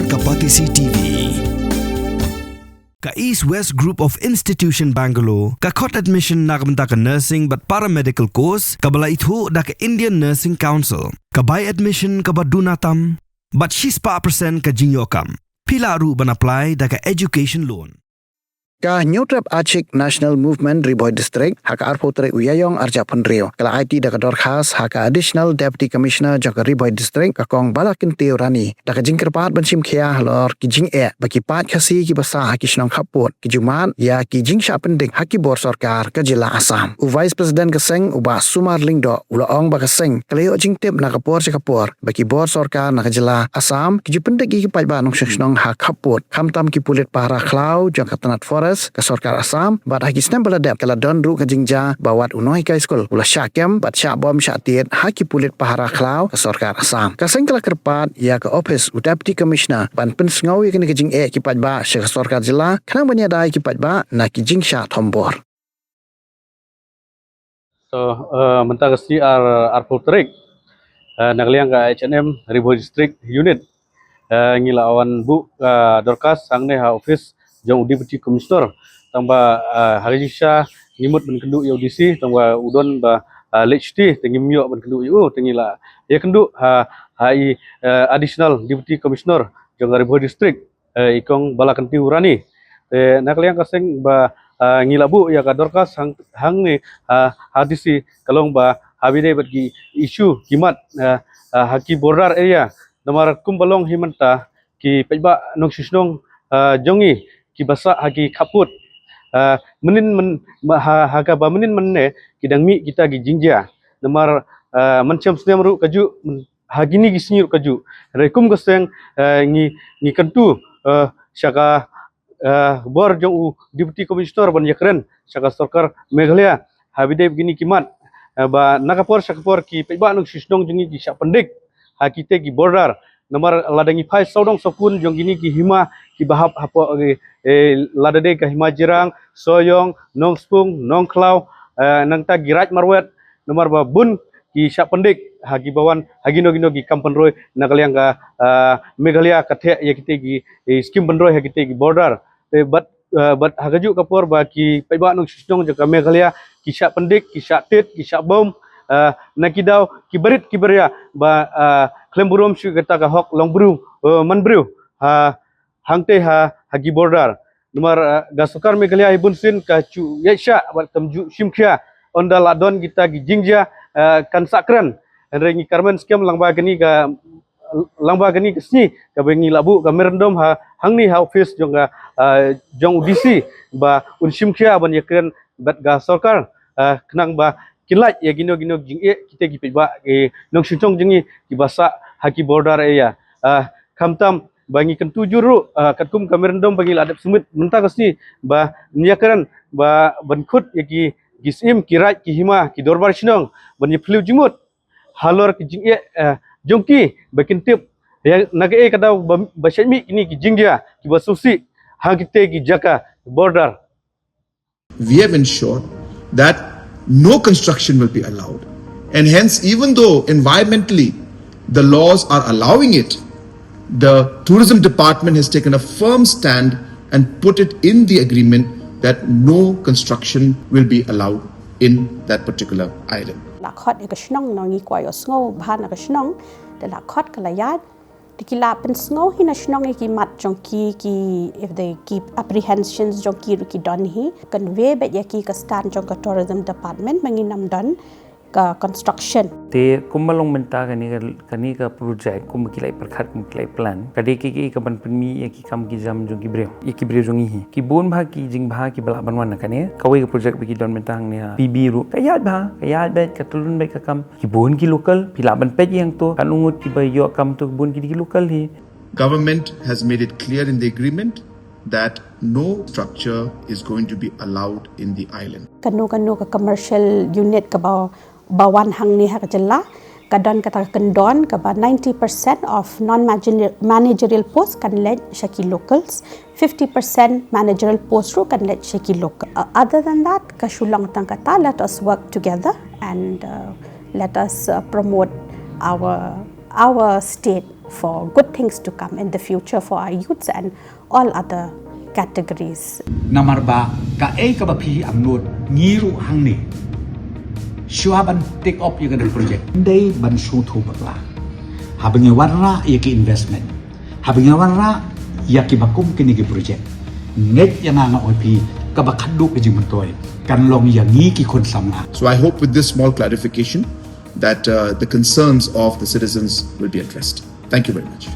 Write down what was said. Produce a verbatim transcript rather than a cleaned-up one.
Ka Batesi T V. Ka East West Group of Institution Bangalore ka khot admission na ka bynta ka nursing bad paramedical course kaba la ithuh da ka Indian Nursing Council. Ka bai admission kaba duna tam bad shispah percent ka jingïoh kam. Phi lah ruh ban apply da ka education loan. Ka Hynñiewtrep Achik National Movement Ri Bhoi District ha ka arphew tarik u Ïaïong arhajar arphew hynriew ka la aiti da ka dorkhas ha ka Additional Deputy Commissioner jong ka Ri Bhoi District, ka Kong Balakyntiew Rani, da ka jingkyrpad ban shim khia halor ki jingeh ba ki paid Khasi kiba sah ha ki shnong khappud ki ju mad ïa ki jingshah pyndik ha ki bor sorkar ka jylla Assam. U Vice President ka seng, u Bah Sumar Lyngdoh, u la ong ba ka seng ka la ïoh jingtip na ka por sha ka por ba ki bor sorkar na ka jylla Assam ki ju pyndik ïa ki paidbah nongshong shnong ha khappud, khamtam ki pulit pahara khlaw jong ka tnat Forest ka sorkar Assam, bad ha ki snem ba la dep ka la don ruh ka jingjia ba wat u nonghikai skul u la shah kem bad shah bom shah tied ha ki pulit pahara khlaw ka sorkar Assam. Ka seng ka la kyrpad ïa ka ophis u Deputy Commissioner ban pynsngew ïa kane ka jingeh ki paidbah sha ka sorkar jylla, khnang ban ïada ïa ki paidbah na ki jingshah thombor. So, uh, mynta ka sngi ar, arphew tarik, uh, na ka liang ka H N M Ri Bhoi District Unit, uh, ngi la wan buh, uh, dorkhas hangne ha office jong u Deputy Commissioner. Tangba, uh, ha ka jingshisha ngi mut ban kynduh ïa u D C, tangba u don ba, uh, late shuti, te ngim ïoh ban kynduh ïa u, te ngi la ïakynduh ha, ha i, uh, Additional Deputy Commissioner jong ka Ri Bhoi District, eh, i Kong Balakyntiew Rani. Te na ka liang ka seng ba, ah, ngi la buh ïa ka dorkhas hang, hangne, ah, ha D C ka long ba ha ba ïadei bad ki issue ki mat, ah, ah, ha ki border area. Namar kumba long hi mynta ki paidbah nongshong shnong, ah, jong ngi kiba sah ha ki khappud, ah, mynnin myn, ma, ha, ha kaba mynnin mynne ki dang mih kita ki jingjia. Namar, ah, mynshem snem ruh kajuh, myn, ha kine ki sngi ruh kajuh. Hynrei kum ka seng, eh, ngi, ngi kyntu, eh, sha ka, eh, bor jong u Deputy Commissioner ban ïakren sha ka sorkar Meghalaya ha ba ïadei bad kine ki mat, eh, ba na ka por sha ka por ki paidbah nongshong shnong jong ngi ki shah pyndik ha kite ki border. Namar lada ngi phai sawdong sawkun jong kine ki hima kiba hap hapoh, eh, eh, lada dei ka Hima Jirang, Sohiong, Nongspung, Nongkhlaw, eh, nangta ki Raid Marwet, namar ba bun ki shah pyndik ha kiba wan ha kino kino ki kam pynroi na ka liang ka, ah, Meghalaya ka theh ïa kite ki, eh, skim pynroi ha kite ki border. Te bad, ah, bad ha kajuh ka por ba ki paidbah nongshong shnong jong ka Meghalaya ki shah pyndik, ki shah tied, ki shah bom, ah, na ki daw ki barit ki baria ba, ah, khlem burom shuh kata ka hok long briew, eh, man briew. Ha, hangtei ha, ha ki border. Namar, eh, ka sorkar Meghalaya hi bunsien ka ju ïaid shah bad kam ju shim khia ynda la don kita ki jingjia, eh, kan sah kren. Hynrei ngi kyrmen skhem lyngba kane ka, lyngba kane ka sngi kaba ngi la buh ka memorandum ha, hangne ha office jong ka, eh, jong u D C ba un shim khia ban ïakren bad ka sorkar, eh, khnang ba kin lait ïa kino kino ki jingeh kite ki paidbah ki nongshong shnong jong ngi kiba sah ha ki border area. Eh, khamtam ba ngi kyntu jur ruh, ah, katkum ka memorandum ba ngi la dep submit mynta ka sngi ba ngi ïakren ba ban khot ïa ki, ki syiem, ki raid, ki hima, ki dorbar shnong ban ïa phylliew jingmut halor ki jingeh, eh, jong ki ba kin tip ïa na kaei ka daw ba, ba shait mih kine ki jingjia kiba sngewsih ha kite ki jaka border. We have ensured that no construction will be allowed. And hence, even though environmentally the laws are allowing it, the tourism department has taken a firm stand and put it in the agreement that no construction will be allowed in that particular island. La khot ïa ka shnong, ngi kwah ïohsngew bha na ka shnong, te la khot ka la ïaid. Te ki la pynsngew hi na shnong ïa ki mat jong ki, ki, if they keep apprehensions jong ki ruh ki don hi, convey beit ïa ki ka stand jong ka tourism department ba ngin ym don ka construction. Te kumba long mynta kane ka, kane ka project kumba ki la pyrkhat, kumba ki la plan, ka dei kiei kiei kaban pynmih ïa ki kam ki jam jong ki briew, ïa ki briew jong ngi hi. Ki bun bha ki jingbha kiba lah ban wan na kane. Kawei ka project ba ki don mynta hangne ha P B ruh ka ïaid bha, ka ïaid beit, ka tyllun beit ka kam. Ki bun ki local, phi lah ban peit ïa hangto, katno ngut kiba ïoh kam to, ki bun ki dei ki local hi. Government has made it clear in the agreement that no structure is going to be allowed in the island. Kano kano ka commercial unit kaba, ba wan hangne ha ka jylla ka don kata ka kyndon kaba ninety percent of non managerial post kan leit sha ki locals, fifty percent managerial post ruh kan leit sha ki local. Uh, other than that, ka shu long tang kata, let us work together and, uh, let us, uh, promote our, our state. for good things to come in the future for our youths and all other categories. Namar ba kaei kaba phi angnud ngi ruh hangne shuwa ban take up ïa kane ka project. Dei ban sngewthuh bakla. Haba ngi wanrah ïa ki investment, haba ngi wanrah ïa kiba kum kine ki project, ngeit ïa nga, nga ong ïa phi, kaba khadduh ka jingmyntoi kan long ïa ngi ki khun samla. So I hope with this small clarification that uh, the concerns of the citizens will be addressed. Thank you very much.